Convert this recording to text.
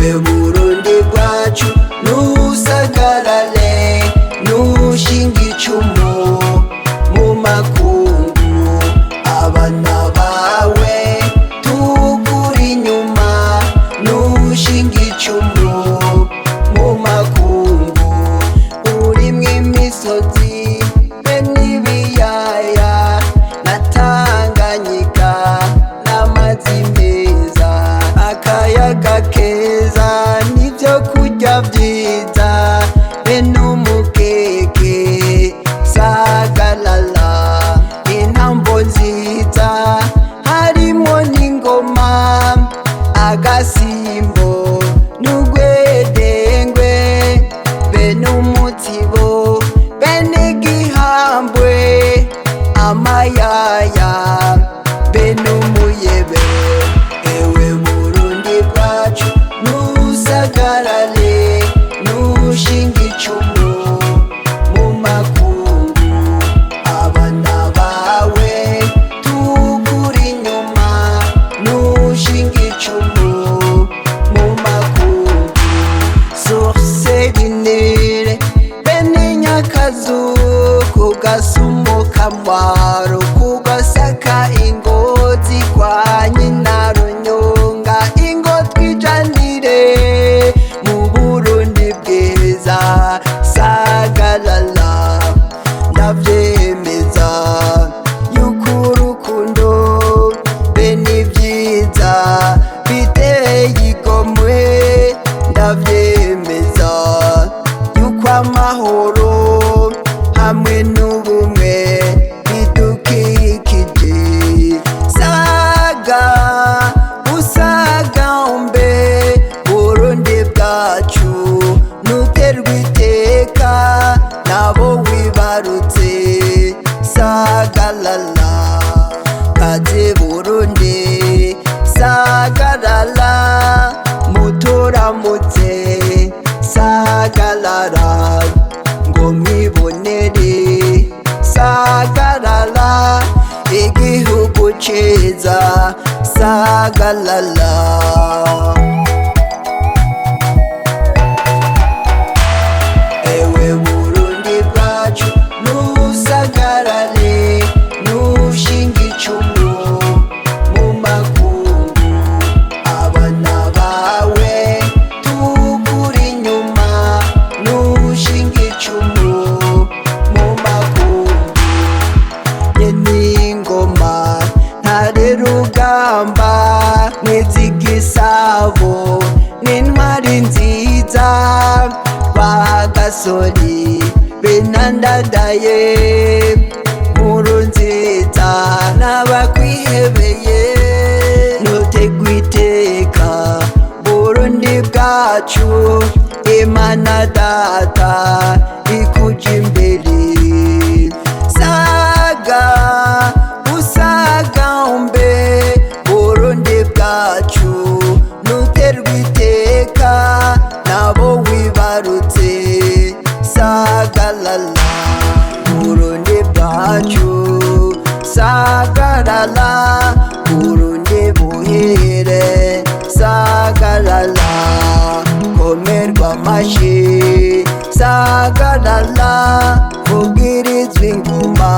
Ewe Burundi bwacu, nusagarale, nushinga icumu mu makungu. Abana bawe tukuri inyuma, nushinga icumu mu makungu. Urimwo imisozi be n'ibiyaya na Tanganyika n'amazi meza, akayaga keza n'ivyo kurya vyiza be n'umukeke. Sagalala, intambo nziza harimo n'ingoma, agasimbo n'ugwedengwe be n'umutsibo be n'igihambwe, amayaya be n'umuyebe. Ewe Burundi bwacu, nusagarale, nushinga icumu mu makungu. Abana bawe tukuri inyuma, nushinga icumu mu makungu. Source du Nil bene Nyakazu, ku gasumo kamwaro, ku gasaka ingozi kwa nyina Runyonga, ingo twijanire mu Burundi bwiza. Sagalala, ndavyemeza yuko urukundo be n'ivyiza biteye igomwe. Ndavyemeza yuko amahoro hamwe n'ubumwe bidukikije. Saga usagambe Burundi bwacu, nuterwa iteka nabo wibarutse. Sagalala, kaze Burundi, sagalala, muturamutse. Sagalala, ngo mwibonere. Sagalala, igihugu ciza. Sagalala. Ewe Burundi bwacu, nusagarale, nushinga icumu mu makungu. Abana bawe tukuri inyuma, nushinga icumu mu makungu. N'ingoma ntare rugamba, n'izigisabo n'intwari nziza, bagasori benandadaye, nkuru nziza n'abakwihebeye. Nutegwa iteka Burundi bwacu, Imana data ikuja imbere. Saga usagambe Burundi bwacu, nuterwa iteka nabo wibarutse. Sagalala, Burundi bwacu, sagalala, Burundi buhire. Sagalala, komerwa amashi. Sagalala, vugirizwa ingoma.